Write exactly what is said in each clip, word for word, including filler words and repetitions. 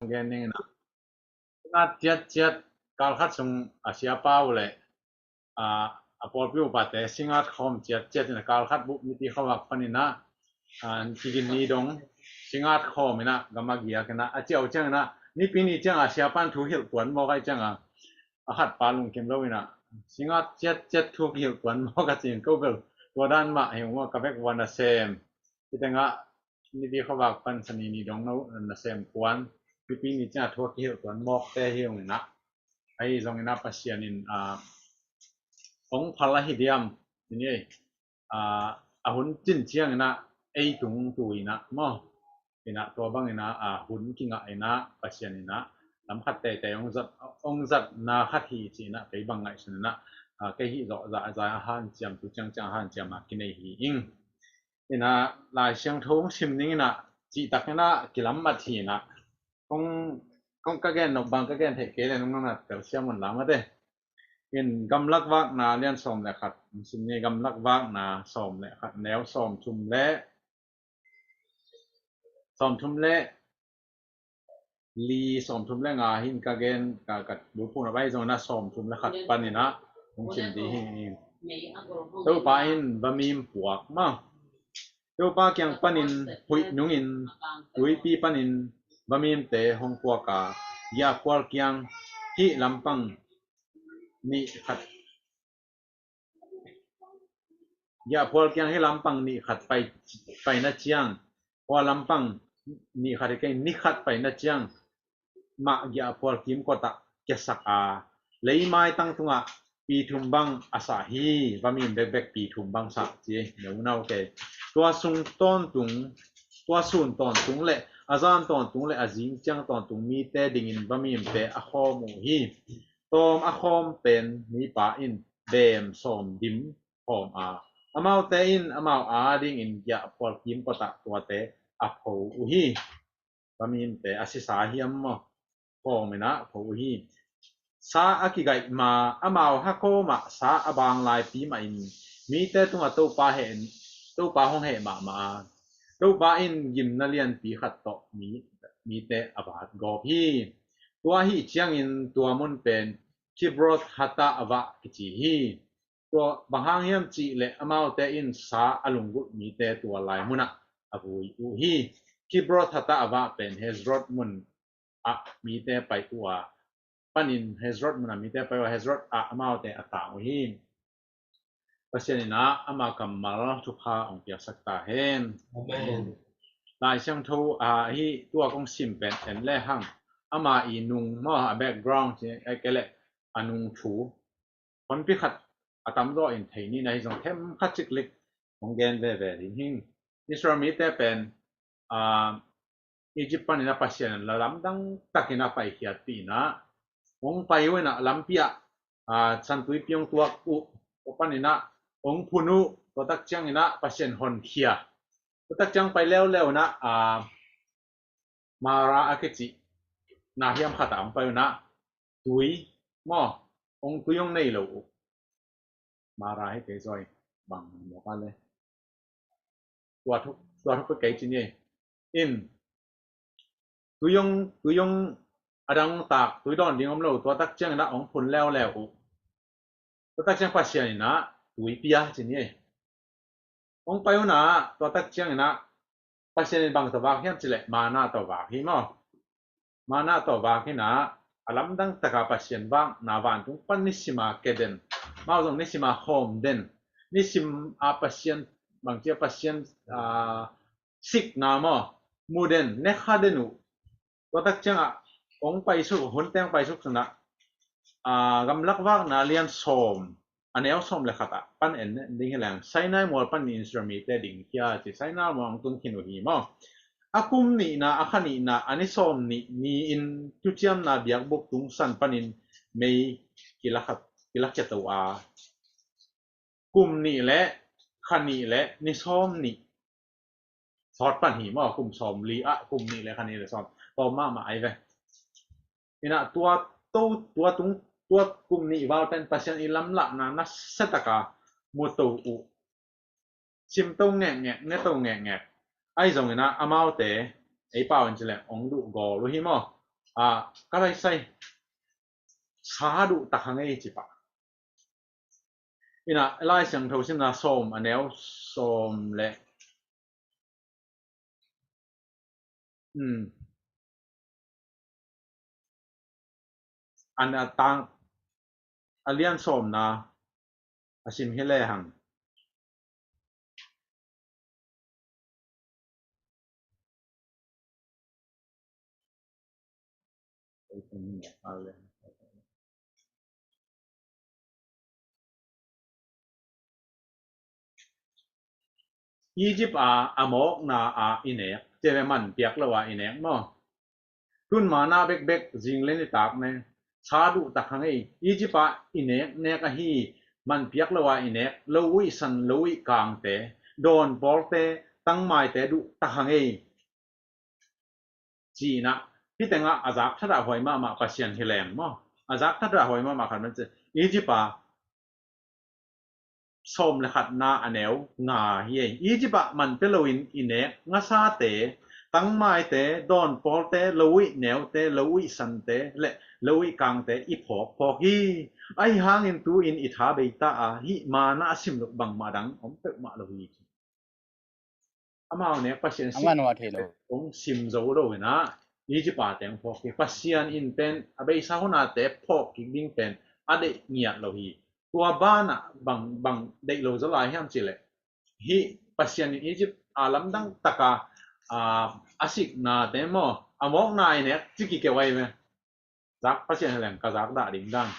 gen ning ina. Singat ciatciat, kalkhat sung a siapa uh le a pawlpi upate singat khawm ciatciat ina, kalkhat bup nipi khuavak pan ina, a, Cigin ni dong singat khawm ina, gam a giak ina, a ciau ciang ina, nipi ni ciang a siapa in thu hilh tuan mawk ai ciang a, a khatpa lungkim lo ina, singat ciatciat thu kihilh tuan mawk a cin ko bel, tua dan mah hi ung a, ka vek ua nasem. Hi tengah nipi khuavak pan Sani ni dong no nasem puan, nipi ni ciang a thu kihilh tuan mawkte hi ung ina. Ahi zong ina Pasian in, a, hong phal ahi diam, ini ei, a, a hun cin ciang ina ei tung tu ina maw. Ina tua bang ina, a, hun kingah ina Pasian ina lam khat teitei hong zat, hong zatna khat hi ci ina kei bang ngaihsun ina, a, kei hih zawh zah zah a hanciam, tu ciang ciang a hanciam a kinei hi ing. Ina Lai Siangtho hong sim ning ina cihtak ina kilam mat hi ina. Kong, kong ka gen nop bang ka gen theih kei le nong nang nat telsiam un lam ate. In Gamlak Vakna lian sawm le khat, hong sim ni, Gamlak Vakna sawm le khat, neu sawm thum le, sawm thum le li, sawm thum le nga hin ka gen, ka, ka bulphuh na bai zong na sawm thum le khat pan ina hong sim di hi. Topa in vamim puak maw. Topa kiang panin huih nungin tuipi panin vamimte hong puak a, giahphual kiang hih lampang nih khat, giahphual kiang hih lampang nih khat pai, paina ciang, hua lampang nih khat hi kei, ni khat paina ciang mah giahphual kimkotah kiasak a, leimaitang tungah pi thum bang a sah hi. Vamim bekbek pi thum bang sah ci, neu nau kei. Tua sung tawntung, tua sun tawntung le a zan tawntung le a zing ciang tawntung mite dingin vamimte a khawm uh hi. Tawm a khawm pen mipa in beem sawm dim khawm a, amaute in amau a dingin giahphual kimkotah tuate a pho uh hi. Vamimte a sisa hiam maw, khawm ina pho uh hi. Sa a kigaih ma, amau hakho mah sa a bang laipi mah in mite tungah Topa heh, Topa hong heh mahmah a, Topa in gimna lianpi khat tawh mi, mite a vat gawp hi. Tua ahi ciangin tua mun pen Kibroth Hattaavah kici hi. Tua bang hang hiam cih leh amaute in sa a lunggulh mite tua lai munah a vui uh hi. Kibroth Hattaavah pen Hezrot mun ah mite pai uh a, panin Hezrot mun ah mite pai uh a, Hezrot ah amaute a tang uh hi. Pasian in ah ama kammal thupha hong piaksak ta hen. Amen. Lai Siangtho ah hi tua kong sim pen en le hang, ama i nung maw, a background ci ai kei leh a nung thu honpi khat a tamzaw in thei ni na hi zong them khat ciklik hong gen veve ding hi. Israel mite pen, ah, Egypt panin a Pasian in la lamdang takin a paikhiatpih in ah hong pai uh in ah lampi ah, ah, santuipi hong tuak uh, tua panin ah hong phun uh, tua tak ciangin ah Pasian honkhia. Tua tak ciang pai leuleu in ah, ah, Mara a kicih na hiam khat ah hong pai uh in ah tui maw, hong tui hong nei lo uh. Mara hi kei zaw i bang mawk a le. Tua thuk, tua thuk kei ci ni. In tui hong, tui hong a dang tak, tui dawn ding om lo, tua tak ciangin ah hong phun leuleu uh. Tua tak ciang Pasian in ah tui pia ci ni. Hong pai uh in ah, tua tak ciangin ah Pasian in bang tawh vak hiam cih leh mana tawh vak hi maw. Mana tawh vak hi in ah, a lamdang taka Pasian vakna vantung pan nisima ke den, amau zong nisima khawm den, nisima Pasian, bangci a Pasian, ah, sikna maw, mu den, nekha den uh. Tua tak ciangah hong paisuk, hun teng paisuk sungah, ah, Gamlak Vakna lian sawm, a neu sawm le khat ah pan en ding hi leng, Sinai mual panin Israel mite dingkhia ci, Sinai mual hong tun khin uh hi maw. A kum nihna, a kha nihna, a ni sawm nih ni-in thuciamna biakbuk tungsan panin mei kilakhat, kilakhia to a, kum nih le kha nih le ni sawm nih sawt pan hi maw, kum sawm li ah kum nih le kha nih le sawm, tawm mahmah ai ve. In ah tua to, tua tung, tua kum nih val pen Pasian i lamlahna nasia taka mu to uh. Sim to ngekngek, ne to ngekngek. Ahi zongin ah amaute, ei pau in ci leh hong duh gawl uh hi maw. A, ka lai sai, sa duh tak hang ei ci pah. Ina, Lai Siangtho simna sawm a neu sawm le, hmm, an a tang a lian sawmna a sim hi lehang. Egypt a a mawkna a i nek, cia ve man piak lo a i nek maw? Tun manna bekbek zing le nitak ne, sa duh tak hang ei. Egypt ah i nek nek ahi, man piak lo ah i nek, lo uih san, lo uih kangte, dawn pawlte, tangmaite duh tak hang ei. Ci-in ah, hih tengah a zak thatah huai mahmah Pasian hi leng maw? A zak thatah huai mahmah khat man ci, Egypt ah sawm le khatna a neu nga hi ei. Egypt ah man pia loin i nek ngasate, tangmaite, dawn pawlte, lo uih neute, lo uih sante le lo uih kangte i phawk phawk hi. Ahi hangin tu-in i tha bei ta a, hih manna a sim loh bangmah dang om peuhmah lo hi. Amau nek Pasian sim, hong sim zo lo in ah, Egypt a teng phawk hi. Pasian in pen a beisa hunate phawk kik ding pen a deih ngiat lo hi. Tua banah bang, bang deih lo zaw lai hiam cih leh, hih Pasian in Egypt a lamdang taka, a, a siknate maw, a mawkna i nek ci kikeu ahi ve. Zak Pasian hi leng ka zak dah ding dan.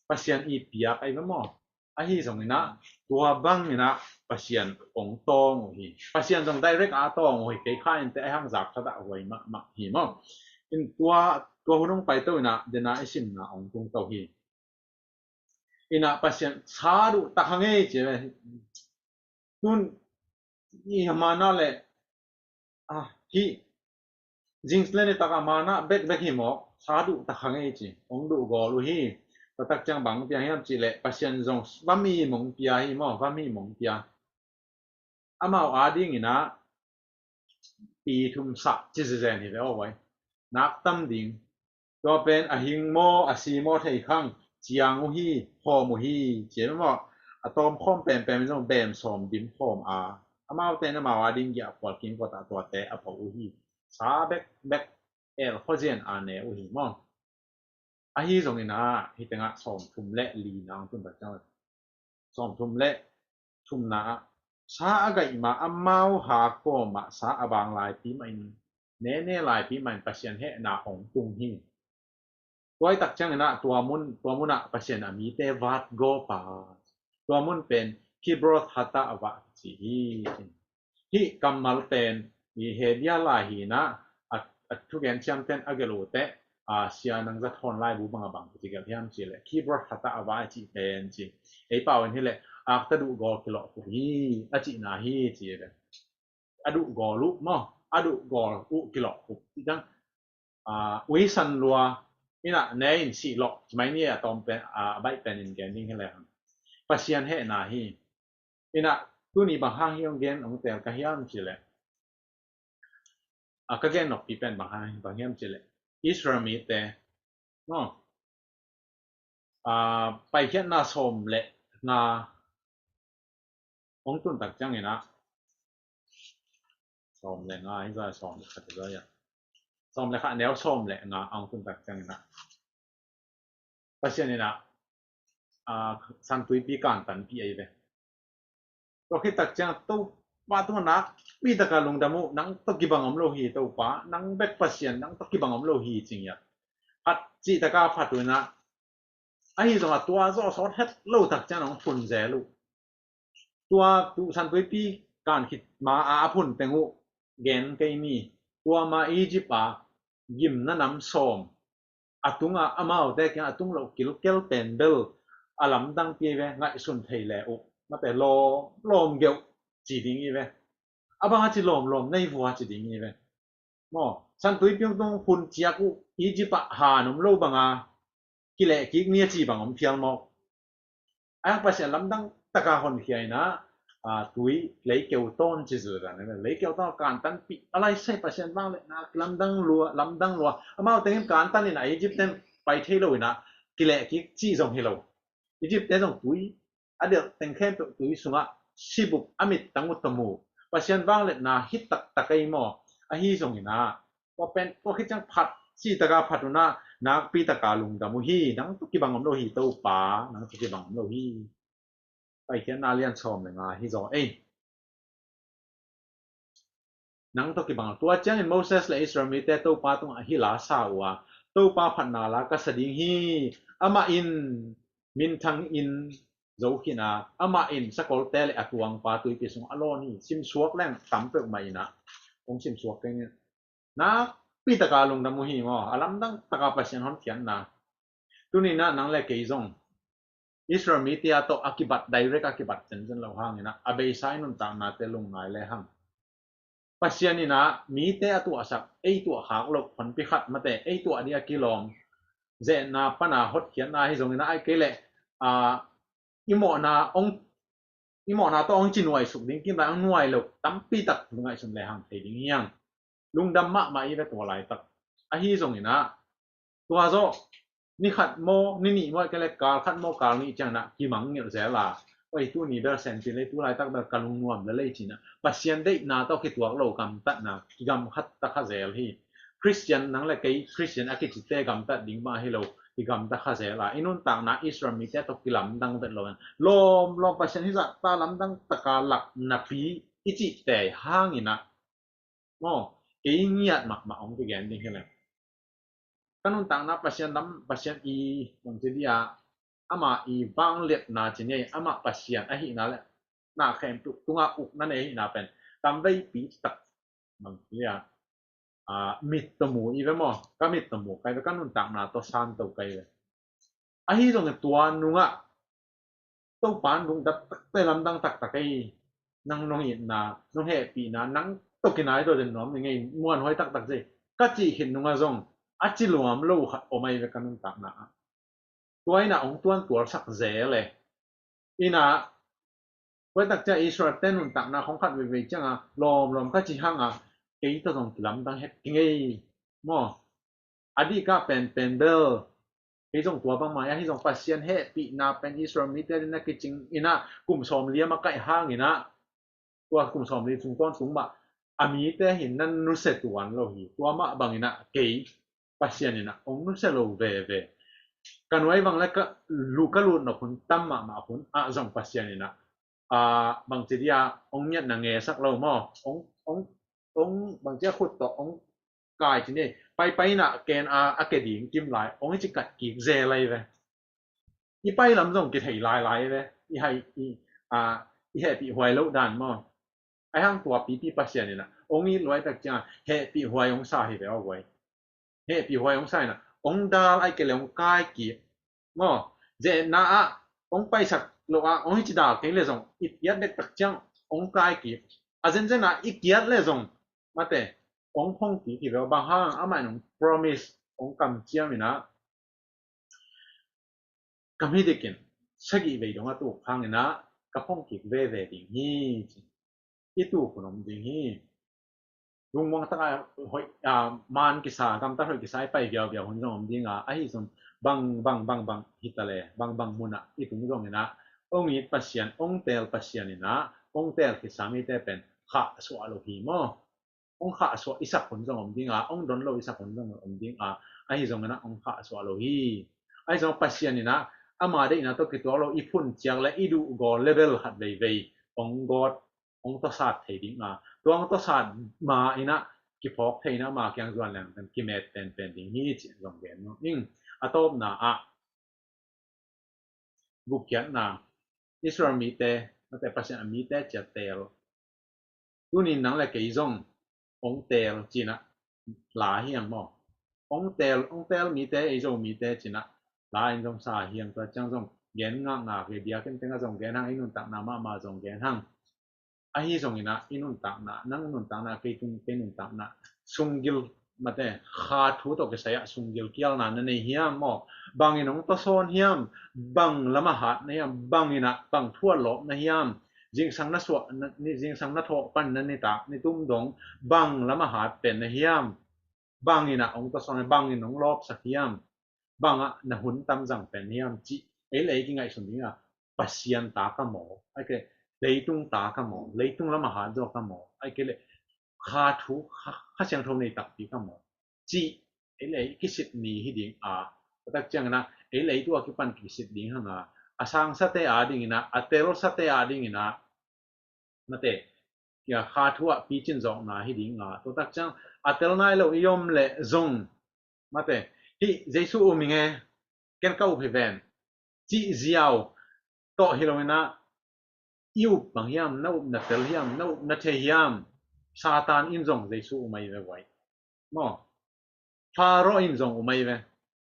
Pasian i piak ahi ve maw? Ahi zongin ah, tua bangin ah Pasian hong tawng uh hi. Pasian zong direct a tawng uh hi, kei kha in teh ahi hang zak thatah huai mahmah hi maw? In tua, tua hun hong paito in ah, dena i simna hong tungto hi. In ah Pasian sa duh tak hang ei ci ve. Tun i manna le, a, hih zing le nitak a manna bekbek hi mawk, sa duh tak hang ei ci, hong duh gawl uh hi. Tua tak ciang bang piang hiam cih leh Pasian zong va mi mong pia hi maw, va mi mong pia. Amau adingin ah pi thum sah ci zezen hi ve aw vai. Nak tam ding. Tua pen a hing maw, a si maw thei khang, ciang uh hi, khawm uh hi, ci ve maw. A tawm khawm pempem in zong bem sawm dim khawm a. Amaute in amau ading giahphual kim kawtah tuate a pho uh hi. Sa bekbek el khuazian a ne uh hi maw. Ahi zongin ah, hih tengah sawm thum le lina hong tun tak ciang, sawm thum le thumna ah, sa a gaih ma amau ha kawmah sa a bang laipi mah in, nene laipi mah in Pasian hehna hong tung hi. Tua i tak ciangin ah, tua mun, tua munah Pasian a mite vat gawp a, tua mun pen Kibroth Hattaavah ci hi. Hih kammal pen i Hebia lai hi in ah, a, a thugen thiamten a gelh uh teh, a, Sia Nang Za Thawn laibu bang a bang kici gelh hiam cih leh, Kibroth Hattaavah a cih pen ci. Ei pau in hi leh, akta duh gawl kilawh khup hi, a cihna hi ci ve. A duh gawl uh maw, a duh gawl uh kilawh khup. Ci dang, a, ui san lua, in ah ne in sih lawh, ci mai ni a tawm pen, a, a baih pen in gen ding hi lehang. Pasian hehna hi. In ah, tuni bang hang hi hong gen hong teel ka hiam cih leh, a, ka gen noppi pen bang hang, bang hiam cih leh, Israel mite, no, a, Paikhiatna sawm le nga hong tun tak ciangin ah, sawm le nga hi zah, sawm le khat hi zah ia, sawm le khat neu sawm le nga hong tun tak ciangin ah, Pasian in ah, a, Santuipi kantanpih ahi ve. Tua khit tak ciang, Topa tungah nakpi taka lungdam uh, nang tawh kibang om lo hi Topa, nang bek Pasian, nang tawh kibang om lo hi ci ngiat. Phat cih taka phat uh in ah, ahi zongah tua zawh sawt het lo tak ciang hong phun zel uh. Tua tu Santuipi kan khit ma a a phun teng uh gen kei ni. Tua ma Egypt a gimna nam sawm a tungah amaute kiang a tung loh kilkel pen bel a lamdang pi ve, ngaihsun thei le uh, mate lawm, lawm geuh ci ding hi ve. A bang a ci lawm, lawm nei vua ci ding hi ve. Maw, Santuipi hong tung hun ciak uh Egypt ah han om lo banga kileh kik ni a ci bang om phial mawk. A, Pasian lamdang taka honkhia in ah, a, tui, leikeu tawn ci zudan, leikeu tawn kantanpih, a lai sai Pasian vangliatna kilamdang lua, lamdang lua. Amau tengin kantan in a Egypt ten pai thei lo in a, kileh kik ci zong hi lo. Egypt te zong tui, a delh teng khempeuh tui sungah sibup a mittang uh tawh mu. Pasian vangliatna hi taktak ei maw? Ahi zongin a, tua pen, tua khit ciang phat, ci taka phat un a, nakpi taka lungdam uh hi, nang tawh kibang om lo hi Topa, nang tawh kibang om lo hi. Paikhiatna lian sawm le nga hi zaw ei. Nang tawh kibang. Tua ciangin Moses le Israel mite Topa tungah hih la sa uh a, Topa phatna la ka sa ding hi. Amah in minthang in zo khin a, amah in sakolte le a tuangpa tuipi sung a lawn hi. Simsuak leng tam peuhmah in a, hong simsuak keng in. Nakpi taka lungdam uh hi maw? A lamdang taka Pasian hotkhiatna. Tuni in a nang le kei zong Israel mite a tawh a kibat, direct a kibat zenzen lo hangin a, a beisa i nuntaknate lungngai le hang. Pasian in a mite a tuahsak, ei tuahkhak lo, honpi khat mate, ei tuah ding a kilawm, zetna pana hotkhiatna hi zongin a, ai kei leh, a, i mawhna hong, i mawhna tawh hong ci nuaisuk ding, kim lai hong nuai lo, tampi tak lungngaihsun le hang thei ding hi hang. Lungdam mahmah i ve tua laitak. Ahi zongin a, tua zawh, ni khat maw, ni nih maw, kei le kal khat maw, kal nih ciangin a, kimang ngilh zel a. Oi, tuni bel sen ti le, tu laitak bel ka lungnuam le lei cin a, Pasian deihna tawh kituak lo gamtatna, kigamtat kha zel hi. Christian, nang le kei Christian a kicite gamtat ding mah hi lo, kigamtat kha zel a. I nuntakna Israel mite tawh kilamdang vet lo. Lawm, lawm Pasian hi zah ta lamdang taka lak napi i cihte hangin a, maw, kei ngiat mahmah hong kigen ding hi leng. Ka nuntakna Pasian lam, Pasian i, bangci dia, ama i vangliatna ci ngei, ama Pasian ahihna le, na khempeuh tunga ukna nei ahihna pen, tamveipi tak, bangci dia, a, mit tawh mu i ve maw, ka mit tawh mu kai ve, ka nuntakna tawh san to kai ve. Ahi zongin tua nungah Topa in lungdam takte lamdang taktak ei, nang nong itna, nong hehpihna, nang tawh kinai dawh den nuam ning ei, muanhuai taktak zei, ka cih khit nungah zong a ci luam lo khat om ahi ve ka nuntakna ah. Tua in a hong tuantualsak zel e. In a, tua takciang Israel te nuntakna khong khat veivei cianga lawmlawm ka ci hanga, kei tawh zong kilamdang het kingei maw? A dihkah penpen bel kei zong tua bangmah ahi zong Pasian hehpihna pen Israel mite ding na kicing in a kum sawmli a makaih hangin a, tua kum sawmli sung tawntung mah a mite hin nan nusia tuan lo hi. Tua mah bangin a kei Pasian in a hong nusia lo veve. Ka nuai vang le ka lu, ka lut nop hun tam mahmah hun ah zong Pasian in a, a, bangci dia hong ngiatna ngesak lo maw? Hong, hong, hong bangci a khut tawh hong kai ci ni. Paipai in a ken a, a ke ding kim lai hong i ci kat kik zel lai ve. I pai lam zong kithei lailai ve. I hai, i, a, i hehpih huai loh dan maw? Ai hang tua pipi Pasian in a hong it luai tak cianga hehpih huai hong sa hi ve aw huai. Hehpih huai hong sa in a hong dal ai kei le hong kai kik maw? Zetna ah hong paisak lo ah hong hici dal kei le zong i kiat dek tak ciang hong kai kik. A zenzen ah i kiat le zong mate hong phong kik hi ve aw. Bang hang amah in hong promise, hong kamciam in a, ka mi dikin sagih vei dong a tuk hangin a ka phong kik veve ding hi. I tuk hun om ding hi. Lungmuang taka hoih, a, man kisa, gamtat hoih kisa i pai viauviau hun zong om dinga, ahi zong bang, bang, bang, bang, hitale, bang, bang munah i tung zongin a, hong it Pasian, hong teel Pasian in a, hong teel kisa mite pen khahsuah lo hi maw? Hong khahsuah i sak hun zong om dinga, hong don lo i sak hun zong om dinga, ahi zongin a hong khahsuah lo hi. Ahi zong Pasian in a, ama deihna tawh kituak lo i phun ciak le i duh gawl level khat veivei hong gawt, hong tawsat thei dinga, tua hong tawsat ma in a kiphawk thei in a ama kiang zuan leng pen kimet penpen ding hi cih zong gen nuam ing. A tawpna ah gupkhiatna, Israel mite, mate Pasian a mite ciat teel. Tunin nang le kei zong hong teel cih in a la hiang maw? Hong teel, hong teel mite, ei Zomite cih in a la in zong sa hiang. Tua ciang zong gen ngakna ve, biakinn tengah zong gen hang, ei nuntakna mahmah zong gen hang. Ahi zongin a i nuntakna, nang nuntakna, kei tung, kei nuntakna sunggil, mate, kha thu tawh kisai ah sunggil kialna na nei hiam maw? Bangin hong tawsawn hiam? Bang lamah hat na hiam? Bangin a bang thu a lawp na hiam? Zingsang na suah, na, ni, zingsang na thawh pan na nitak, nitum dong, bang lam a hat pen na hiam? Bang in ah hong tawsawn, bang in hong lawpsak hiam? Bang ah na hun tam zang pen hiam? Cih ei le ei kingaihsun ding a, Pasian ta ka maw? Ai ke, leitung ta ka maw? Leitung lam a hat zaw ka maw? Ai ke le, kha thu, kha, kha siangtho nei takpi ka maw? Cih ei le ei kisit ni hi ding a, tua tak ciangin ah ei le ei tu a kipan kisit ding hang a, a sangsate a dingin ah, a telsate a dingin ah, mate, kia kha thu ah picin zawkna hi ding a, tua tak ciang a tel nai lo i om leh zong, mate, hih Jesu um ing e, ken ka up hi ven, cih ziau tawh hi lo in ah, i up bang hiam, na up na tel hiam, na up na thei hiam? Satan in zong Jesu um ahi ve uai. Maw? Pharaoh in zong um ahi ve.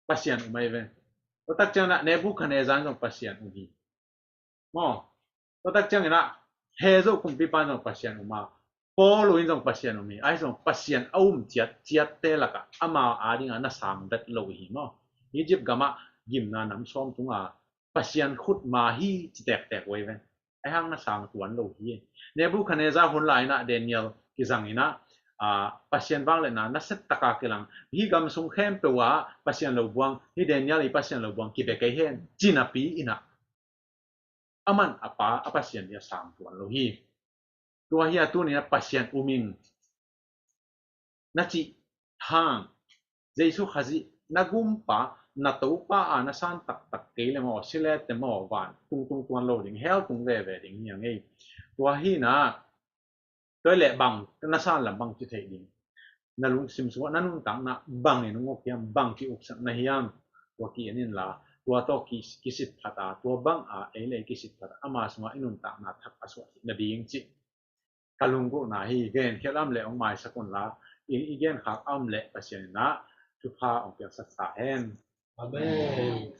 Pasian um ahi ve. Tua tak ciangin ah Nebuchadnezzar in zong Pasian um hi. Maw? Tua tak ciangin ah Herod kumpipa in zong Pasian um a, Paul in zong Pasian um hi. Ahi zong Pasian a um ciat, ciatte lakah ama a dingin na sang vet lo hi maw? Egypt gamah gimna nam sawm tungah Pasian khut ma hi ci tektek uai ve. Ahi hang na sang tuan lo hi. Nebuchadnezzar hun lai in ah Daniel kizang in ah, aa, Pasian vangliatna nasia taka kilang. Hih gam sung khempeuh ah Pasian lo buang, hih Daniel i Pasian lo buang kibe kei hen, ci napi in ah, aman a pa a Pasian ding a sang tuan lo hi. Tua hi a tuni in ah Pasian um ing na cih hang, Jesu Khazih na gumpa, na Topa a na san taktak kei le maw, si le te maw, van tung tung tuan lo ding, hell tung veve ding hi a ngei. Tua hi in ah, tua hi leh bang na san lam bang ci thei ding? Na lungsim sungah na nuntakna bang in hong uk hiam, bang ki-uksak na hiam? Tua ki-en inla, tua tawh ki, kisit phat a, tua bang a ei le ei kisit phat a, ama sungah i nuntakna thak a suah theih nading cih ka lunggulhna hi. Gen khiat a om leh hong maisak unla, i, i gen khak a om leh Pasian in ah thupha hong piaksak ta hen. Amen.